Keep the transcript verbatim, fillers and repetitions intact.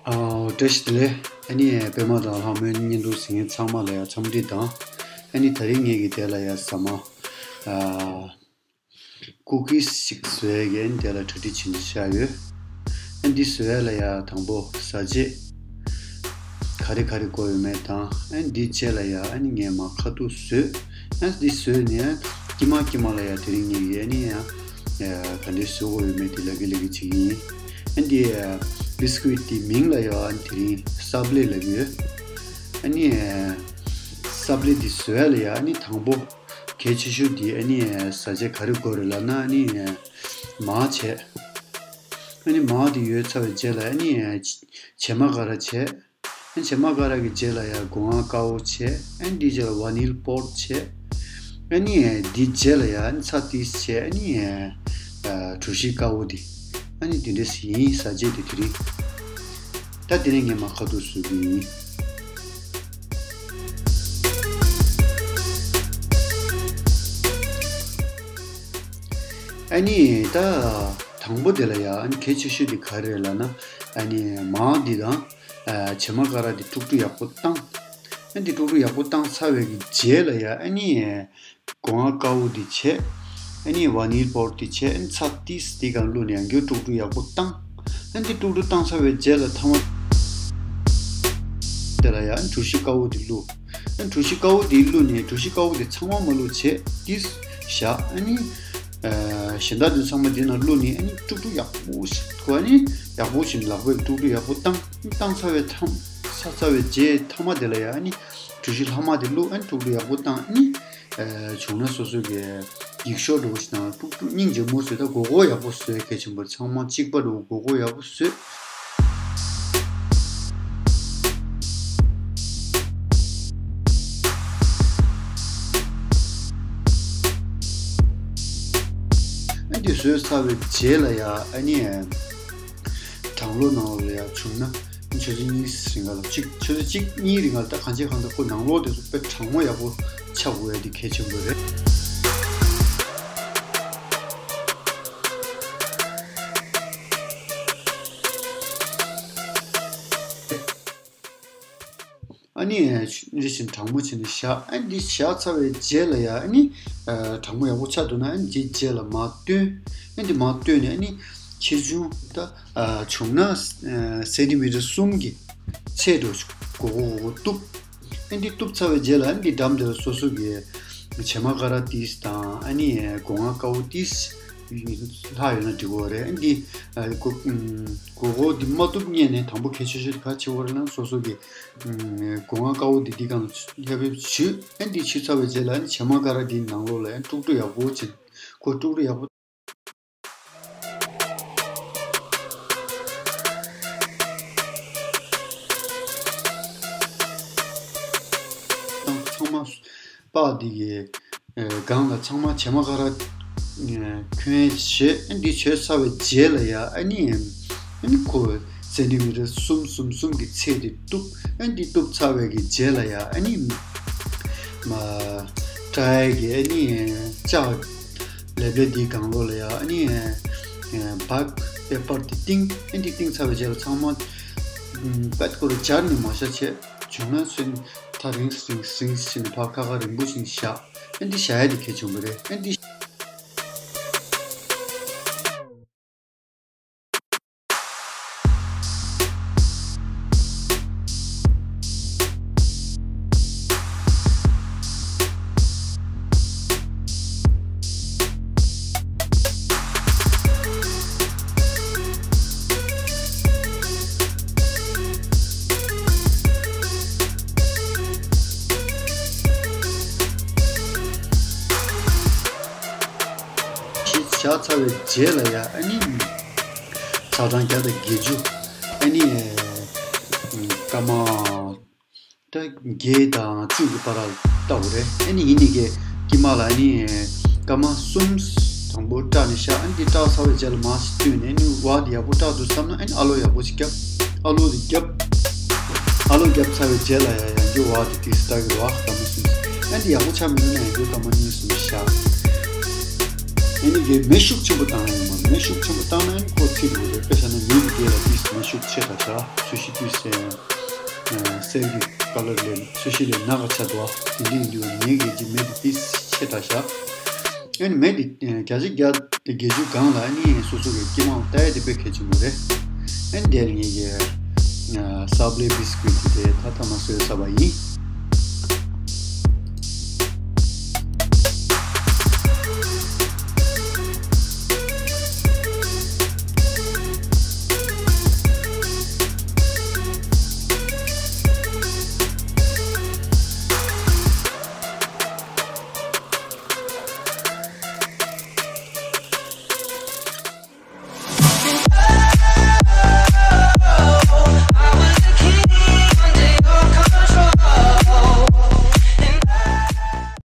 ཨ། བཀྲ་ཤིས་བདེ་ལེགས། ཨ་ནི་པད་མ་དང་ལྷ་མོའི་བརྙན་ཐུང་གཟིགས་མཁན་ཚང་མ་ལ་ཡང་འཚམས་འདྲི་དང་། ཨ་ནི་དེ་རིང་ངེད་ཀྱི་དེ་ལ་ཡང་ཟ་མ། ཨ། ཀུ་ཀིས་ཞིག་བཟོ་ཡས་ཀྱི་ཨ་ནི་དེ་ལ་གྲ་སྒྲིག་བྱེད་འདི་བཞག་ཡོད། ཨ་ནི་འདི་བཟོ་ཡས་ལ་ཡང་དང་པོ་བཟའ་བཅའ་ག་རེ་ག་རེ་དགོས་ཡོད་མེད་དང་། ཨ་ནི་འདི་རྗེས་ལ་ཡང་ཨ་ནི་ངས་མར་ཁ་ཐུག་བཟོས། ཨ་ནི་འདི་བཟོས་ནས་ཨ་ནི་དཀྱིལ་མ་དཀྱིལ་མ་ལ་ཡང་དེ་རིང་ངེད་ཀྱི་ཨ་ནི་ཡང་ག་འདྲས་བཟོ་དགོས་ཡོད་མེད་འདི་ལབ་ཀྱི་ལབ་ཀྱི་བྱེད་ཀྱི་ཡིན། ཨ་ནི་འདི་བིས་ཀུ་ཝིཊ་འདི་མིང་ལ་ཡང་ཨ་ནི་དེ་རིང་ས་བླད་ལབ་ཀྱི་ཡོད། ཨ་ནི་ས་བླད་འདི་བཟོ་ཡས་ལ་ཡང་ཨ་ནི་དང་པོ་གལ་ཆེ་ཤོས་འདི་ཨ་ནི་བཟའ་བཅའ་ག་རེ་དགོས་རེད་ལབ་ན། ཨ་ནི་མར་བྱས། ཨ་ནི་མར་འདི་ཡོད་ཚར་བའི་རྗེས་ལ་ཨ་ནི་བྱེ་མ་ཀ་ར་བྱས། ཨ་ནི་བྱེ་མ་ཀ་ར་གི་རྗེས་ལ་ཡང་སྒོ་ང་དཀར་པོ་བྱས། ཨ་ནི་འདིའི་རྗེས་ལ་ཝ་ནིལ་པོ་ཌར་བྱས། ཨ་ནི་འདིའི་རྗེས་ལ་ཡང་ཨ་ནི་ཚྭ་ཏིས་བྱས། ཨ་ནི་གྲོ་ཞིབ་དཀར་པོ་འདི། ཨ་ནི་འདི་འདྲས་ཡིན། བཟའ་བཅའ་འདི་དེ་རིང་། ད་དེ་རིང་ངས་མར་ཁ་ཐུག་བཟོ་གི་ཡིན། ཨ་ནི་ད་དང་པོ་དེ་ལ་ཡང་ཨ་ནི་གལ་ཆེ་ཤོས་དེ་ག་རེ་རེད་ལབ་ན། ཨ་ནི་མར་འདི་དང་ཨ་བྱེ་མ་ཀ་ར་འདི་དཀྲུག་དཀྲུག་ཡག་པོ་བཏང་། ཨ་འདི་དཀྲུག་དཀྲུག་ཡག་པོ་བཏང་ཚར་བའི་གི་རྗེས་ལ་ཡང་ཨ་ནི་སྒོ་ང་དཀར་པོ་འདི་བྱས། ཨ་ནི་ཝ་ནིལ་པོ་ཌར་འདི་བྱས། ཨ་ནི་ཚྭ་ཏིས་འདི་གང་བླུགས་ནས་ཡང་བསྐྱར་དཀྲུག་དཀྲུག་ཡག་པོ་བཏང་། ཨ་འདི་དཀྲུག་དཀྲུག་བཏང་ཚར་བའི་རྗེས་ལ་མཐའ་མ་དེ་ལ་ཡང་གྲོ་ཞིབ་དཀར་པོ་འདི་བླུགས། ཨ་གྲོ་ཞིབ་དཀར་པོ་འདི་བླུགས་ནས་གྲོ་ཞིབ་དཀར་པོ་འདི་ཚང་མ་མ་བླུགས་བྱས་ཏིས་བཞག། ཨ་ནི་ཨ་གཞན་དག་འདི་ཚང་མ་འདི་ནང་བླུགས་ནས་ཨ་ནི་དཀྲུག་དཀྲུག་ཡག་པོ་ཞིག་གོ། ཨ་ནི་ཡག་པོ་ཞིག་ལག་པས་དཀྲུག་དཀྲུག་ཡག་པོ་བཏང་། བཏང་ཚར་བའི་མཐའ་ཚར་ཚར་བའི་རྗེས་མཐའ་མ་དེ་ལ་ཡང་ཨ་ནི་གྲོ་ཞིབ་ལྷག་མ་དེ་བླུགས། ཨ་ནི་དཀྲུག་དཀྲུག་ཡག་པོ་བཏང་། ཨ་ནི་ཨ་བྱུང་ན་སོ་སོ་གི་ཡིག་ཤོག་འདྲ་བོ་ཞིག་དང་དཀྲུག་དཀྲུག་སྙིང་རྗེ་མོ་བཟོས། ད་མགོ་སྐོར་ཡག་པོ་བཟོས། གལ་ཆེན་པོ་ཚང་མ་གཅིག་པ་འདྲ་བོ་མགོ་སྐོར་ཡག་པོ་བཟོས། ཨ་འདི་བཟོས་ཚར་བའི་རྗེས་ལ་ཡང་ཨ་ནི་གྲང་གློག་ནང་ལོགས་ལ་ཡང་བྱུང་ན་ཆུ་ཚོད་གཉིས་རིང་ག་ལ་གཅིག་ཆུ་ཚོད་གཅིག་གཉིས་རིང་ག་ལ་ད་གང་ཅི་གང་ལྟར་ཁོ་ནང་ལོགས་དེ་ཚོ་དཔེ་གྲང་མོ་ཡག་པོ་ཆགས་དགོས་ཡ་དེ་གལ་ཆེན་པོ་རེད། ཨ་ནི་རེ་བཞིན་གྲང་མོ་བྱས་ནས་བཞག། ཨ་འདི་བཞག་ཚར་བའི་རྗེས་ལ་ཡང་ཨ་ནི་ཨ་གྲང་མོ་ཡག་པོ་ཆགས་འདུག་ན། ཨ་ནི་འདིའི་རྗེས་ལ་མར་བཏོན། ཨ་འདི་མར་བཏོན་ནས་ཨ་ནི་ཆེ་ཆུང་ད་ཨ་བྱུང་ན་ཨ་སེན་ཏི་མི་ཊར་གསུམ་གྱི་ཚད་དུ་མགོ་སྐོར་མགོ་སྐོར་གཏུབ། ཨ་འདི་གཏུབ་ཚར་བའི་རྗེས་ལ་ཨ་ནི་འདི་འགྲམ་དེ་ལ་སོ་སོ་གི་བྱེ་མ་ཀ་ར་ཏིས་དང་ཨ་ནི་སྒོ་ང་དཀར་པོ་ཏིས་ལྷག་ཡོད་ན་འགྲིག་གི་རེད། ཨ་འདི་ཨ་མགོ་ཨམ་མགོ་སྐོར་འདི་མ་གཏུབ་སྔོན་ནས་དང་པོ་གལ་ཆེ་ཤོས་དེ་ག་བྱེད་དགོས་རེད་ལབ་ན། སོ་སོ་གི་ཨམ་སྒོ་ང་དཀར་པོ་འདི་འདི་སྒང་ལ་ཡར་ཕེབས་བྱུགས། ཨ་འདི་བྱུགས་ཚར་བའི་རྗེས་ལ་ཨ་ནི་བྱེ་མ་ཀ་ར་འདིའི་ནང་ལོགས་ལ་ཨ་ནི་དཀྲུག་དཀྲུག་ཡག་པོ་བྱེད། ཁོ་དཀྲུག་དཀྲུག་ཡག་པོ། ཚང་མ་པགས་འདི་གི་ཨ་སྒང་ལ་ཚང་མ་བྱེ་མ་ཀ་ར་ཨ་གྱོན་བྱས། ཨ་འདི་བྱས་ཚར་བའི་རྗེས་ལ་ཡ་ཨ་ནི་ཨ་ནི་ཁོ་སེན་ཏི་མི་ཊར་གསུམ་གསུམ་གསུམ་གྱི་ཚད་དེ་གཏུབ། ཨ་འདི་གཏུབ་ཚར་བའི་གི་རྗེས་ལ་ཡ་ཨ་ནི་མ་ཀྲའི་གི་ཨ་ནི་ལྕགས་ལེབ་ལེབ་འདིའི་སྒང་ལོགས་ལ་ཡ་ཨ་ནི་ཨ་བྷེཀ་པེ་པར་འདི་བཏིང་། ཨ་འདི་བཏིང་ཚར་བའི་རྗེས་ལ་ཚང་མ་ཨ་པད་ཀོར་སྦྱར་ནས་མར་བཞག་བྱས། བྱུང་ན་སོན་ད་རིང་རིང་རིང་ཕྱིན་ཕར་ཁ་ཁ་རིང་པོ་ཞིག་བཞག། ཨ་འདི་བཞག་ཡ་དེ་གལ་ཆེན་པོ་རེད། ཨ་འདི། ཞིག་བཞག་ཚར་བའི་རྗེས་ལ་ཡ་ཨ་ནི་ཚ་གྲང་བརྒྱ་དང་བརྒྱད་ཅུ། ཨ་ནི་སྐར་མ་ད་བརྒྱད་དང་བཅུ་གི་བར་ལ་བལྟ་དགོས་རེད། ཨ་ནི་ཡིན་ནི་གི་དཀྱིལ་མ་ལ་ཨ་ནི་སྐར་མ་གསུམ་དང་པོ་སྐྲག་ནས་བཞག། ཨ་ནི་འདི་སྐྲག་ཚར་བའི་རྗེས་ལ་མར་ཞིག་བཏོན་ནས་ཨ་ནི་བ་འདི་ཡག་པོ་སྐྲག་འདུག་བསམ་ན་ཨ་ནི་ཨ་ལོ་ཡག་པོ་ཞིག་བརྒྱབ། ཨ་ལོ་འདི་བརྒྱབ། ཨ་ལོ་བརྒྱབ་ཚར་བའི་རྗེས་ལ་ཡང་ཡང་བསྐྱར་བ་འདི་ཏིས་སྐྲག་གི་རེད་བ། སྐར་མ་གསུམ། ཨ་ནི་འདི་ཡག་པོ་ཆགས་མི་འདུག་ན་ཡང་བསྐྱར་སྐར་མ་གཉིས་གསུམ་བཞག། ཨ་ནི་དེ་མེ་ཤུགས་ཆེན་པོ་བཏང་ཡོང་མ་རེད། མེ་ཤུགས་ཆེན་པོ་བཏང་ན་ཨ་ནི་ཁོ་ཚིག་འགྲོ་རེད། དཔེ་བཞག་ན་མེ་གི་རྗེས་ལ་ཏིས་མེ་ཤུགས་ཆེ་དྲགས་ཤག་སུ་ཤི་ཏིས་གསེར་གྱི་ཀ་ལར་ལས་སུ་ཤི་ལས་ནག་ཆགས་འདུག་དེ་འདྲ་ཡིན་དུས་མེ་གི་རྗེས་མེ་དེ་ཏིས་ཆེ་དྲགས་ཤག་ཨ་ནི་མེ་དེ་བརྒྱ་ཆ་བརྒྱ་དེ་བརྒྱད་ཅུ་སྒང་ལ་ཨ་ནི་སོ་སོ་གི་སྐྱིད་མང་ལྟ་ཡ་དེ་དཔེ་གལ་ཆེན་པོ་རེད། ཨ་ནི་དེ་ལ་ངེད་ཀྱི་སབ་ལེ་བིས་ཀུ་ཊི་དེ་ད་ཐ་མ་བཟོས་ཚར་བ་ཡིན།